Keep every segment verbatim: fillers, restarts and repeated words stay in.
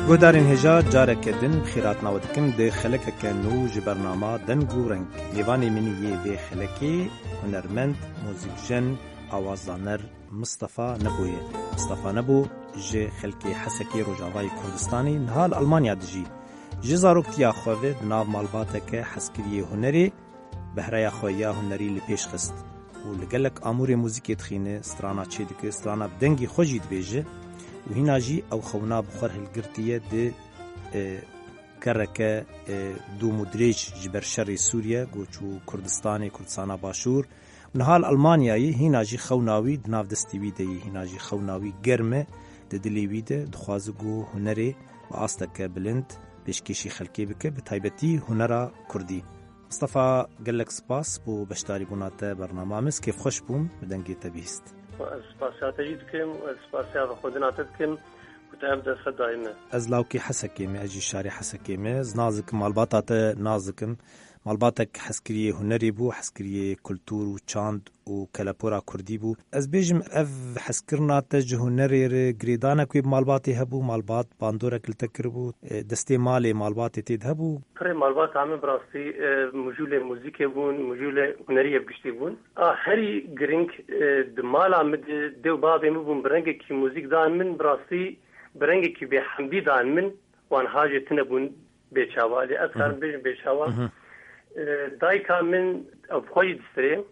Guhdarên hêja, careke din bi xêrhatina we dikim di xelekeke nû ji bernama Deng û Reng. Mêvanê min yê vê xelekê hunermend, muzîkjen, awazdaner Mistefa Nebo ye. Mistefa Nebo ji xelkê Hesekê, Rojavayê Kurdistanê, niha li Almanya dijî. Ji zaroktiya xwe ve di nav malbateke hezkiriyê hunerê behreya xwe ya hunerî li pêş xist û li gelek amûrê muzîkê dixîne, strana çêdike, strana bi dengê xwe jî dibêje û hîna jî ew xewna bi xwe hilgirtiye di, e, kereke, e, dûm û dirêj ji ber şerê Sûriye, ku çû Kurdistanê, Kurdistana Başûr. Niha li Almanyayê hîna jî xewna wî di nav destê wî de ye, hîna jî xewna wî germ e di dilê wî de, dixwaze ku hunerê bi asteke bilind pêşkêşî xelkê bike, bi taybetî hunera kurdî. Mistefa, gelek spas bo beşdarîbûna te bernama min. Ez kêfxweş bûm bi dengê te bihîst. Ez spasiya te jî dikim, ez spasiya vexwendina te dikim ku te ev dersa daye me. Ez lawkê Hesekê me, ez jî şarê Hesekê me. Ez nas dikim, malbata te nas dikim. Malbatek hezkiriyê hunerê bû, hezkiriyê kultur û çand û kelepora kurdî bû. Ez bêjim, ev hezkirina te ji hunerê re girêdanek wê bi malbatê hebû, malbat bandorek li te kiribû, e, destê malê malbatê tê de hebû? Pirê malbata min bi rastî, e, mijûlê muzîkê bûn, mijûlê huneriyê bi giştî bûn. A herî giring, e, di mala min de dê û bavê min bûn, bi rengekî muzîk dan min, bi rastî bi rengekî bêhemdî dan min, wan hajê tune bûn bêçawa. Lê ez karim bêjim bêçawa. E, dayika min ev xwe jî distirê.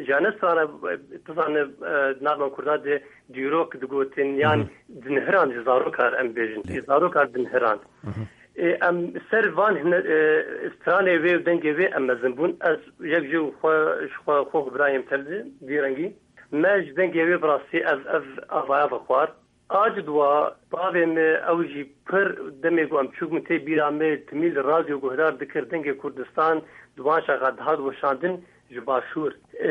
Ja ne strana, tu zane, e, di nav me kurda de dîrok digotin, yan dinhiran ji zarokar em bêjin. Lê. Ji zarokar dinhiran. E, em ser van hine-, e, stranê wê û dengê wê em mezin bûn. Ez yek ji xwe, ji xwe, xwe birayêm tevdi, vî rengî. Me ji dengê wê bi rastî ev, ev avaya vexwar. A ci dua bavê me ew jî pir demê ku em çûk min tê bîra me, timî li radyo guhdar dikir, Dengê Kurdistan di wan şaxa dihat weşandin ji Başûr. E,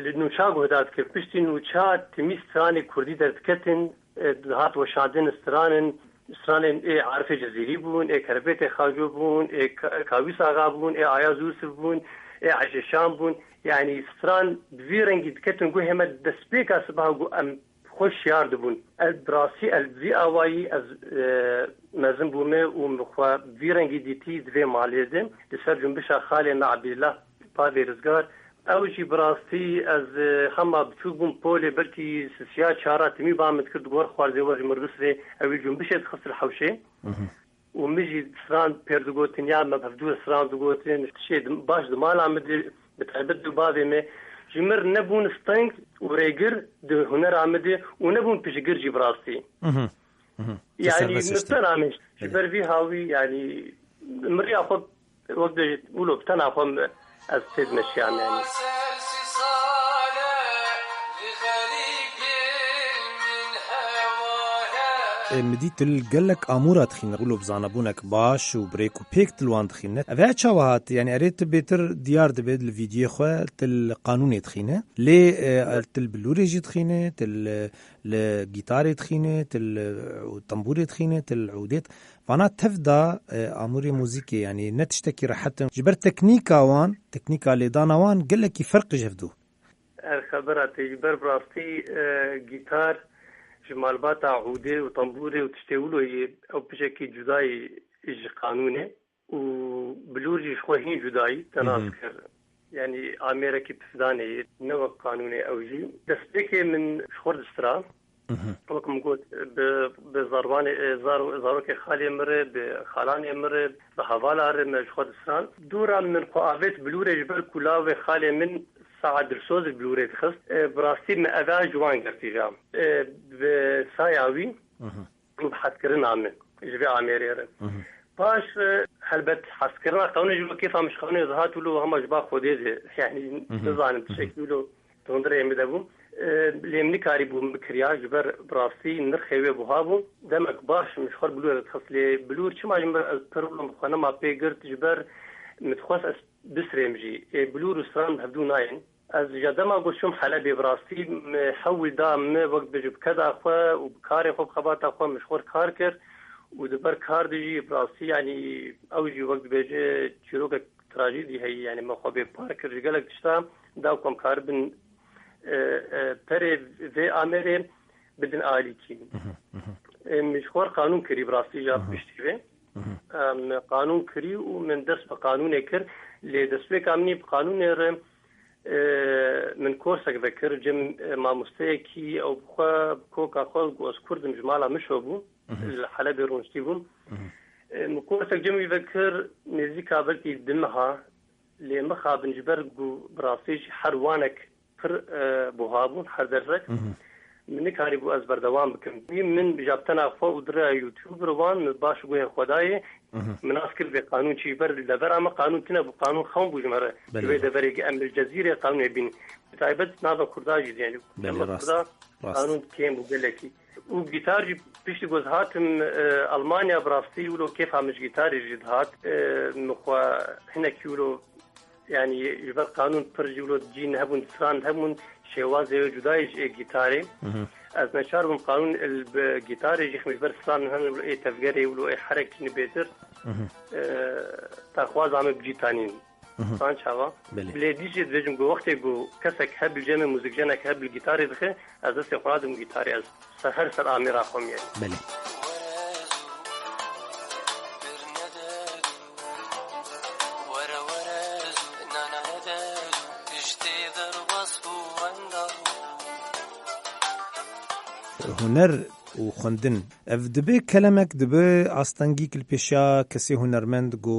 li nûça guhdar dikir. Piştî nûça timî stranê kurdî derdiketin, e, dihat weşandin stranin, stranên ê Arifê Cezîrî bûn, ê Kerebêtê Xaco bûn, ê Ka-, Kawîs Axa bûn, ê Ayaz Yûsif bûn, ê Eşê Şam bûn. Yanî stran bi vî rengî diketin guhê me destpêka sibaha ku em xwe şiyar dibûn. Ez bi rastî, ez vî awayî ez, e, mezin bûme û min xwe vî rengî dîtî di vê malê de. Li ser cumbişa xalê me Ebdîllah Bavê Rizgar. Ew jî bi rastî ez, e, hema biçûk bûm polê, belkî sisiya çara timî ba min dikir, di gor xwarzê we ji Mirdûsrê ew ê cumbişê dixist li hewşê. Mhm. Û min jî stran pêr digotin, ya me bi hevdû stran digotin, tiştê di-, baş di mala min de, bi taybet di bavê me, ji mir nebûn steng û rêgir di hunera min de û nebûn piştgir jî bi rastî. Mhm. Mhm. Yanî tena min ji ber vî hawî, yanî min riya xwe wek dibêjit, wilo bi tena xwe ez tê dimeşiyam yanî. E, min dît tu li gelek amûra dixîne, wilo bi zanebûnek baş û bi rêk û pêk tu li wan dixîne. Ev ya çawa hat? Yanî erê tu bêtir diyar dibe li vîdyoyê xwe, tu li qanûnê dixîne. Lê, e, tu li bilûrê jî dixîne, tu li, li gîtarê dixîne, tu li, û tembûrê dixîne, tu li ûdê. Vana tev da, e, amûrê muzîkê, yanî ne tiştekî rehet in. Ji ber teknîka wan, teknîka lêdana wan gelekî ferq ji hevdû. Her xebera te ji ber bi rastî, e, gîtar ji malbata ûdê û tembûrê û tiştê wilo yê, ew pişekî cudayî ji qanûnê û bilûr jî ji xwe hîn cudayî te nas kir. Yanî amêrekî pifdanê ye, ne wek qanûnê ew jî. Destpêkê min ji xwe distira. Mhm. Wek min got, bi, bi zarvanê, e, zar-, zarokê xalê min re, bi xalanê min re, bi hevala re me ji xwe distiran. Dûra min xwe avêt bilûrê ji ber ku lawê xalê min Saet Dilsoz li bilûrê dixist. E, bi rastî min eva ji wan girtî ja. E, bi saya wî Mhm. û bi hezkirina min ji vê amêrê re. Mhm. Paş, e, helbet hezkirina qanûnê ji bo kêfa min ji qanûnê dihat wilo hema ji ba Xwedê de. Yanî Mhm. nizanim Mhm. tiştekî wilo Tondirê min de bû. E, lê min nikarîbû min bikiriya, ji ber bi rastî nirxê wê buha bû. Demek baş min ji xwe bilûrê dixist, lê bilûr çima ji min re ez pir wilo bi xwe nema pê girt, ji ber min dixwest ez bisirêm jî. Ê, bilûr û stran bi hevdû nayên. Ez ji dema ku çûm Helebê bi rastî, min hewil da min wek dibêje bi keda xwe û bi karê xwe, bi xebata xwe min ji xwe re kar kir û di ber kar de jî bi rastî, yanî ew jî wek dibêje çîrokek trajîdî heye, yanî me xwe bê par kir ji gelek tişta, da ku em karibin, e, e, perê vê amêrê bidin alîkî. Mhm, mhm. Em ji xwe qanûn kirî, bi rastî jî piştî vê. Em qanûn kirî û min dest bi qanûnê kir. Lê destpêka min ê bi qanûnê re, e, min korsek vekir. Cem, e, mamosteyekî ew bi xwe, bi koka xwe, ku ez Kurd im, ji mala Mişo bû. Li Helebê rûniştî bûm. E, min korsek cem wî vekir, nêzîka belkî du meha. Lê mixabin, ji ber ku bi rastî jî her wanek pir, e, buha bûn, her dersek. Min nikarîbû ez berdewam bikim. Wî min ji tena xwe û di rêya YouTube re wan min baş guhê xwe dayê. Min nas kir vê qanûn çi ji ber li devera me qanûn tune bû, qanûn xewn bû ji me re. Belê. Ji vê deverê em li Cezîrê qanûnê bîn. Bi taybet nava Kurda jî, yani, Belê, nava rast. Kurda Rast. Qanûn kêm bû gelekî. Û gîtar jî piştî ku ez hatim, e, Almanya, bi rastî wilo kêfa min ji gîtarê jî dihat. E, min xwe hinekî wilo, yani, ji ber qanûn pir jî wilo cîn hebûn, stran hebûn, şêwazê wê cuda yê ji ê gîtarê. Ez neçar bûm qanûn il bi gîtarê jî xim ji ber stran henin wilo ê tevgerê wilo ê herekî ni bêtir. E, daxwaza min bi cî tanîn. San çava? Belê. Lê dî jî dibêjim ku wextê ku kesek heb li cemê muzîkjenek heb li gîtarê dixe, ez destê xwe nadim gîtarê, ez ser, her ser amêra xwe miyayim. Belê. Huner û xwendin. Ev dibe kelemek, dibe astengîk li pêşiya kesê hunermend ku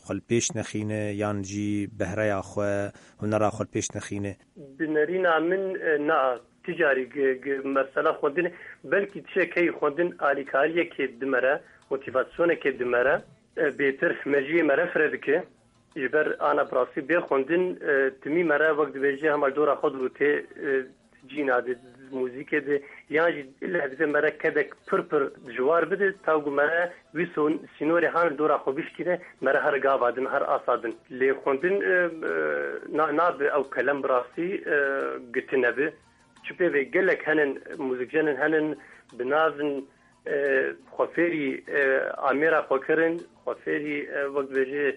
xwe li pêş nexîne yan jî behreya xwe, hunera xwe li pêş nexîne. Bi nerîna min, e, na, ti carî gi-, gi-, mesela xwendinê, belkî tişek heye xwendin alîkariyekê di me re, motivasyonekê di me re, e, bêtir mejiyê me re fire dike. Ji ber ana bi rastî bê xwendin, e, timî me re wek dibêje hema li dora xwe dirûtê, e, cîna de, muzîkê de, yan jî ille divê me re kedek pir pir dijwar bide, ta ku me re wî son-, sînorê han li dora xwe bişkîne, me re her gava din, her asa din. Lê xwendin, e, e, na-, nabe ew kelem bi rastî, e, gitine bi. Çi pê vê gelek henin, muzîkjenên henin, bi nav in, e, xwe fêrî, e, amêra xwe kirin, xwe fêrî, e, wek dibêje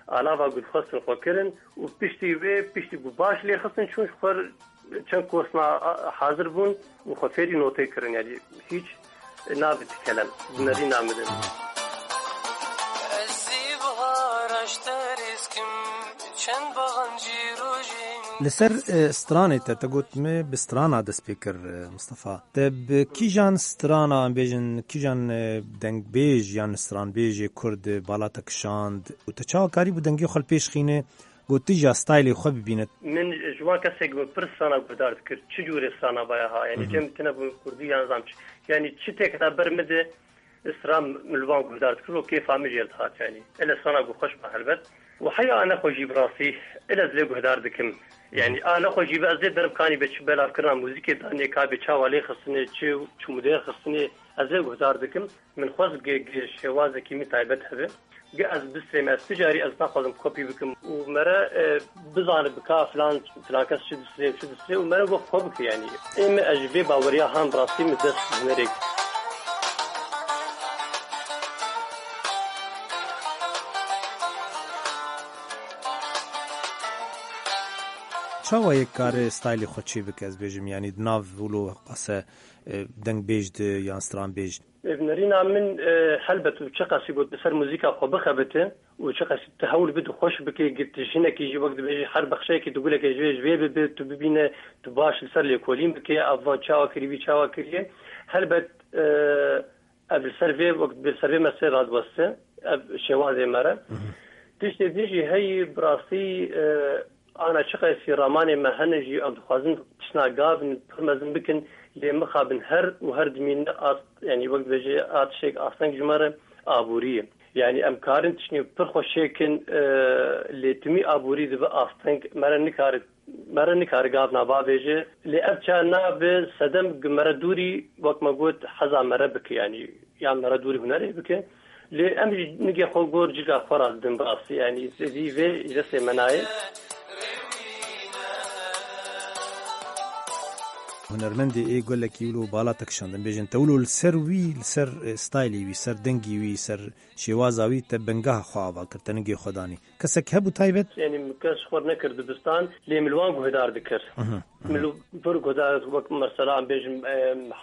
alava ku dixwestin xwe kirin û piştî wê, piştî ku baş lê xistin, çûn ji xwe çend kosna, a, hazir bûn û xwe fêrî notê kirin, yani hîç nabe ti kelem, bi nerîna min in. Ez ê bihara ji te rêz kim, çend baxan cî rojên. Li ser, e, stranê te, te got, me bi strana dest pê kir, e, Mistefa. Te bi kîjan strana, em bêjin, kîjan, e, dengbêj yan stranbêjê Kurd, e, bala te kişand û te çawa karîbû dengê xwe li pêş xîne, ku tu jî ya staylê xwe bibîne? Min ji wan kesek min pir strana guhdar dikir. Çi cûrê strana baya ha? Yani cem tine bû Kurdî yan zam çi? Yani çi têketa ber min de, stran min li wan guhdar dikir û kêfa min jê dihat, yani. Ele strana ku xweş be helbet. Û heya a nexweş jî bi rastî, ele ez lê guhdar dikim. Yani a nexweş jî be ez lê derbkanî be çi belavkirina muzîkê danê ka bê çawa lê xistine, çi, çi mudê xistine, ez lê guhdar dikim. Min xwest gi, gi şêwazekî min taybet hebe. Gi ez bistrêm, ez ti carî ez naxwazim kopî bikim. Û mere, e, bizane bi ka filan, filan kes çi distrê, çi distrê û mere wek xwe bike, yani. Ê min ez ji vê baweriya han bi rastî min dest bi hunerê kir. Çawa yek kare staylê xwe çê bike, ez bêjim, yani di nav wilo qase, e, dengbêj de yan stranbêj? Bi nerîna min, e, helbet û çiqasî ku tu ser muzîka xwe bixebite û çiqasî tu hewl bide xweş bike, gi tu jinekî jî wek dibêjî her bexçeyekî tu gulekê ji vê, ji vê bibe, tu bibîne, tu baş li ser lêkolîn bike, ev van çawa kirî, wî çawa kiriye. Helbet, e, ev li ser vê, wek li ser vê meselê radiweste, ev şêwazê me re. Tiştê din jî heyî bi rastî, e, Ana çiqasî ramanê me hene jî, ew dixwazin tiştna gav in, pir mezin bikin, lê mixabin her û her dimîne ast, yanî wek dibêje, a tiştek asteng ji me re aborî ye. Yanî em karin tiştê pir xweş çêkin, e, lê timî aborî dibe asteng, me re nikare, me re nikare gav nava bêje. Lê ev çawa nabe sedem gi me re dûrî, wek me got, heza me re bike, yanî. Yan me re dûrî hunerê bike. Lê em jî nigê xwe gor cika xwe re didin bi rastî, yanî zêdî vê ji destê me nayê. Hunermendê ê gelekî wilo bala te kişandin, bêjin te wilo li ser wî, li ser, e, staylê wî, ser dengî wî, ser şêwaza wî te bengeha xwe ava kir, te ningê xwe danî. Kesek hebû taybet? Yanî min kes xwe nekir dibistan, lê min li wan guhdar dikir. Mhm, mhm. Min li vir guhdar, wek mesela em bêjin, e,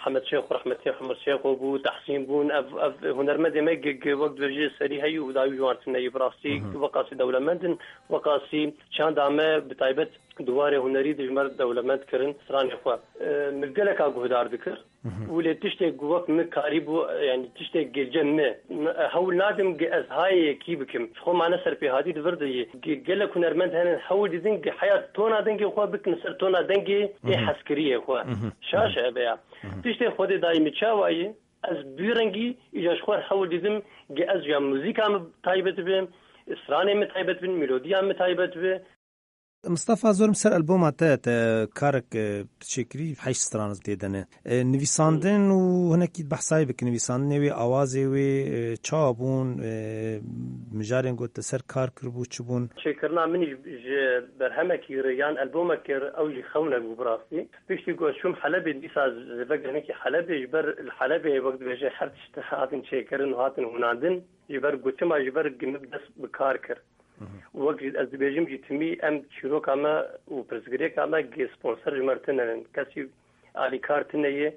Hemed Şêxo, rehmetî Hemed Şêxo bû, Tehsîn bûn, ev, ev hunermendê me gi, gi, wek dibêjî serî heyî û dawî ji wan tune yî, bi rastî Mhm. weqasî dewlemend in, weqasî çanda me bi taybet di warê hunerî de ji me re dewlemend kirin stranê xwe. E, min geleka guhdar dikir. Mhm. Û lê tiştê ku wek min karîbû, yani tiştê gilce min, n-, hewl nadim ki ez hayê yekî bikim. Ji xwe mane serpêhatî di vir de yê. Ge-, gelek hunermend hene hewl didin ki heya tona dengê xwe bikin ser tona dengê ê Mhm. hezkiriyê xwe. Mhm. Şaş e ev ya. Mhm. Tiştê Xwedê dayî min çawa ye? Ez bi vî rengî îca ji xwe hewl didim ki ez ya muzîka min taybet bim, stranê min taybet bin, melodiya min taybet bi. Mistefa, zorim ser alboma te, te karek, e, çêkirî, heşt stran tê de ne. E, nivîsandin û hinekî behsayê bike, nivîsandinê wê, awazê wê, e, çawa bûn, e, mijarên ku te ser kar kiribû çi bûn? Çêkirina min ji, ji berhemekî re yan albomekê re ew jî xewnek bû bi rastî. Piştî ku ez çûm Helebê, dîsa zêde gelekî Helebê, ji ber li Helebê wek dibêje her tişt hatin çêkirin û hatin hûnandin. Ji ber gotima, ji ber gimik dest bi kar kir. Mhm. Wek jî ez dibêjim jî timî em çîroka me û pirsgirêka me gê sponsor ji me re tune ne. Kesî alîkar tune ye.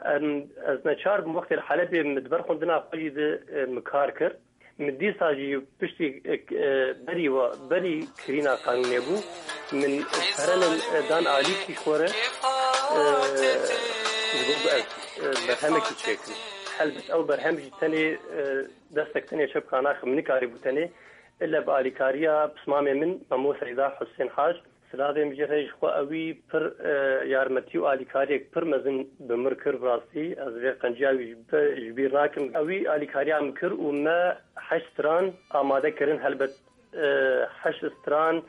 Em, ez neçar bim wextê li Helebê min di ber xwendina xwe jî de, e, min kar kir. Min dîsa jî piştî, e, e, berî wa, berî kirîna qanûnê bû, min pere min, e, dan alîkî xwe re, e, ji bo ku ez, e, berhemekî çêkim. Helbet ew berhem jî tenê, e, destek tenê çepka naxim nikarîbû tenê. Îlle bi alîkariya pismamê min, Memo Seyda Husên Hac, silavê min jê re ji xwe ewî pir, e, yarmetî û alîkariyek pir mezin bi min kir bi rastî. Ez vê qenciya wî ji bi-, ji bîr nakim. Ewî alîkariya min kir û me heşt stran amade kirin. Helbet, e, heşt stran,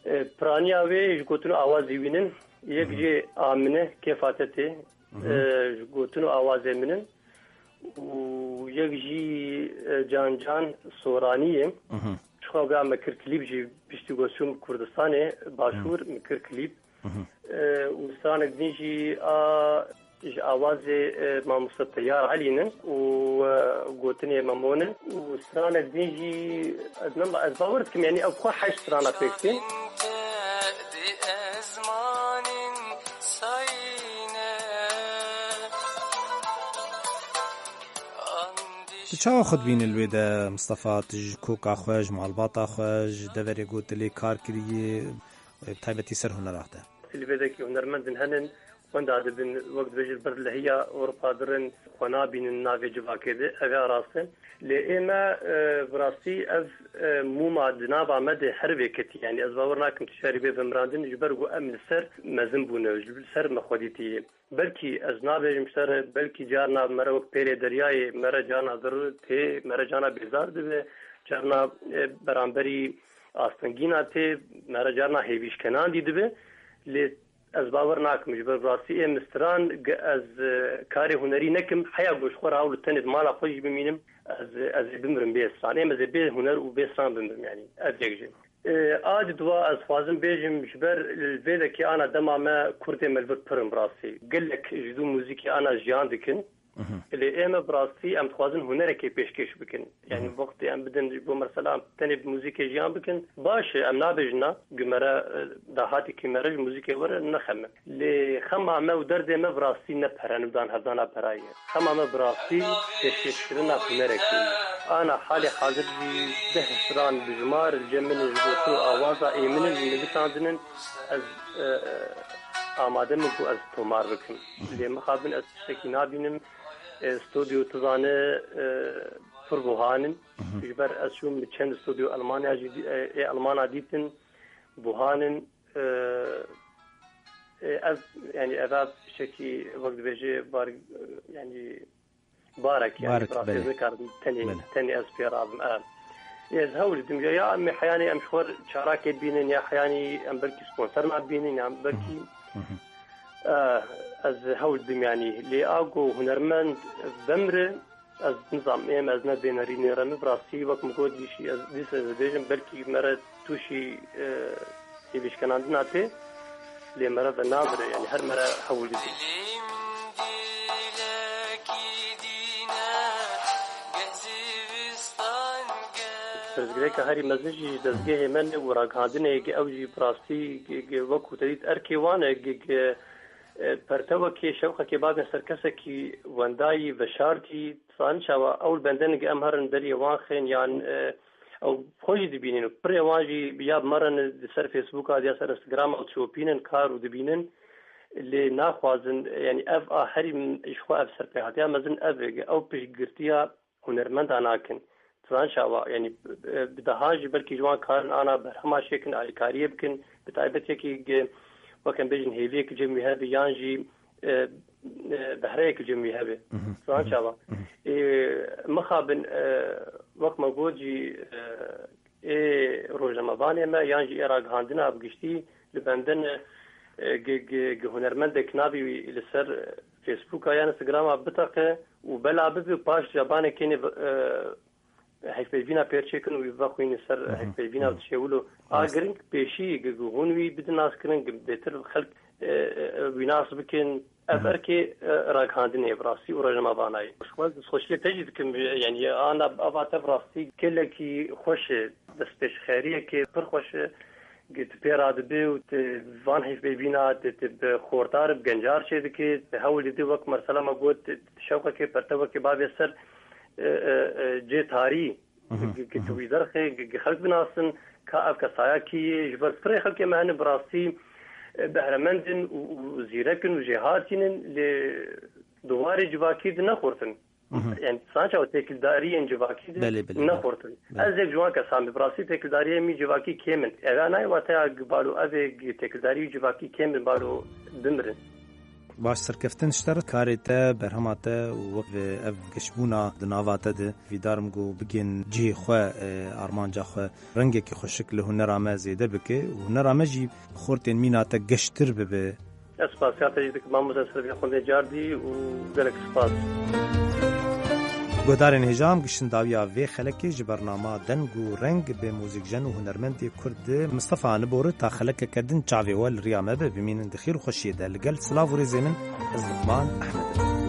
e, piraniya wê ji gotin û awazê wî nin. Yek Hı hı. jê a min e, Kêfa Te Tê, Hı hı. e, ji gotin û awazê min in. Û yek jî, e, Can Can Soranî ye. Mhm. Ji xwe vêya me kir klîp jî piştî ku çûm Kurdistanê, Başûr, Mhm. me kir klîp. Mhm. E, û stranek din jî a ji awazê, e, mamoste Teyar Elî ne û, e, gotinê Memo ne. Û stranek din jî ez nema, ez bawer dikim, yanî ev xwe heşt strana pêk tên. Tu çawa xwe dibînî li wê de, Mistefa? Tu ji koka xwe, ji malbata xwe, ji deverê ku tu lê kar kiriyê, bi taybetî ser hunera te? Li vê dekî hunermendin henin, wenda dibin, wek dibêjin, ber lehiya Ewropa dirin, xwe nabînin navê civakê de, ev ya rast e. Lê ê me, e, bi rastî ev, e, mûma di nava me de her vê ketî. Yanî ez bawer nakim tu şerî bê vemirandin, ji ber ku em li ser mezin bûne, ji li ser me xwedî tî. Belkî ez nabêjim ser, belkî carna mere wek pêlê deryayê, mere carna dir tê, mere carna bêzar dibe, carna, e, beramberî astengîna tê, mere carna hêvîşkenandî dibe. Lê ez bawer nakim, ji ber rastî ê min stran, ge-, ez, e, karê hunerî nekim, heya ku ji xwe re hewl tenê di mala xwe jî bimînim, ez, ez ê bimirim bê stran. Êm ez ê bê huner û bê stran bimirim, yanî ev yek jî. E, a di dua ez xwazim bêjim, ji ber li vê dekê ana dema me kurdê me li vir pir in bi rastî. Gelek ji dû muzîkê ana jiyan dikin. Mhm. Lê ê me bi rastî em dixwazin hunerekê pêşkêş bikin. Yanî Mhm. wextê em bidin ji bo mesela em tenê bi muzîkê jiyan bikin, baş e, em nabêjin na, ku mere, e, dahatîkî mere ji muzîkê were nexeme. Lê xema me û derdê me bi rastî ne pere, ne dan hevdana perayê ye. Xema me bi rastî pêşkêşkirina hunerekê ye. Ana halê hazir jî deh stran bi jimar li cem min in ji gotin û awaza ê min in, nivîsandin in. Ez, e, e, amade me ku ez tomar bikim. Lê mixabin ez tiştekî nabînim. E, stûdyo tu zane, e, pir buhan in. Ji ber ez çûm li çend stûdyo Elmanya jî dî-, e, ê Elmana dîtin, buhan in. E, e, ev, yanî eva tiştekî wek dibêje bar, yanî barek, yanî Barek, bi rastî belê. ez nikarim tenê, Belê. tenê ez pê rabim. E. Ez hewl didim ya, ya em ê heyanî em ji xwe çarakê bînin, ya heyanî em belkî sponsor nabînin, ya belkî, Hı hı. e, ez hewl didim yanî. Lê a ku hunermend bemre, ez nizam, êm ez ne bê nerînê re, min bi rastî wek min got dîşî, ez dîsa ez dibêjim, belkî me re tûşî, e, hêvîşkenandina tê. lê mere venabire, yanî her mere hewlî dî. Pirsgirêka herî mezin jî ji dezgehê me ne û ragihandinê gi ew jî bi rastî gi, gi wekû te dît erkê wan e, gi, gi, e, pertewekê şewqekê babên ser kesekî wendayî veşartî, zanî çawa ew li benden gi em herin deriyê wan xên yan, e, ew xwe jî dibînin û pirê wan jî ya bi me re ne di ser Facebooka, ya ser Instagrama û dişopînin kar û dibînin. Lê naxwazin, yanî ev a herî min ji xwe ev serpêhatiya mezin ev e, ew piştgirtiya hunermenda nakin. Zanî çawa, yanî, e, bi dehan jî belkî ji wan karin ana berhema çêkin, alîkariyê bikin, bi taybet yekî ge-, wek em bêjin hêviyek cem wî hebe yan jî, e, e, behreyek cem wî hebe. Zanî çawa. E, mixabin, e, wek me got jî, e, ê rojnamevanê me yan jî ê ragihandina bi giştî li bendin, e, gi, gi, gi hunermendek navî wî li ser Facebooka yan Instagrama biteqe û bela bibe û paş cabanê kênê, e, hevpeyvîna pêr çêkin û wî vexwînî ser hevpeyvîna dişewilo. A giring pêşî gi, gi hûn wî bidin naskirin, gi bêtir xelk, e, e, wî nas bikin. Ev erkê, e, ragihandinê bi rastî û rojnamevanayê. Xwe xweşiyê te jî dikim, yanî ana ava te bi rastî gelekî xweş e, destpêşxeriyekê pir xweş e. Gi tu pê re dibe û tu van hevpeyvîna, tu, tu bi xortar, bi gencar çê dike, tu hewl dide wek mesela me got, tu şewqekê, pertewekê bavê ser, e, e, e, cê tarî, Mhm, gi, gi tu mhm. wî derxê, gi, gi xelk binasin, ka ev kesaya kî ye, ji ber pirê xelkê me hene bi rastî, e, behremend in û, û zîrek in û jêhatîn in, lê di warê civakî de nexurtin. Mhm. Yani, sanca û têkildariyên civakî de Belê, belê, belê. nexurtin. Belê. Ez yek ji wan kesan me, bi rastî têkildariyên min civakî kêm in. Eve nayê wateya gi balo ev ê gi têkildarî û civakî kêm in, balo bimirin. Baş serkeftin ji te re, karê te, berhema te û wek ev geşbûna di nava te de, hêvîdar im ku bigên cihê xwe, e, armanca xwe, rengekî xweşik li hunera me zêde bike û hunera me jî xortên mîna te geştir bibe. Ez spasiya te jî dikim, mamoste, ser vê xwendê cardî û gelek spas. Guhdarên hêja, em giştin dawiya vê xelekê ji bernama Deng û Reng bi muzîkjen û hunermendê Kurd Mistefa Nibori ta xelekeke din çavê we li riya me be. Bimînin di xêr û xweşiyê de. Li gel silav û rêzê min, ez Lukman Ehmed im.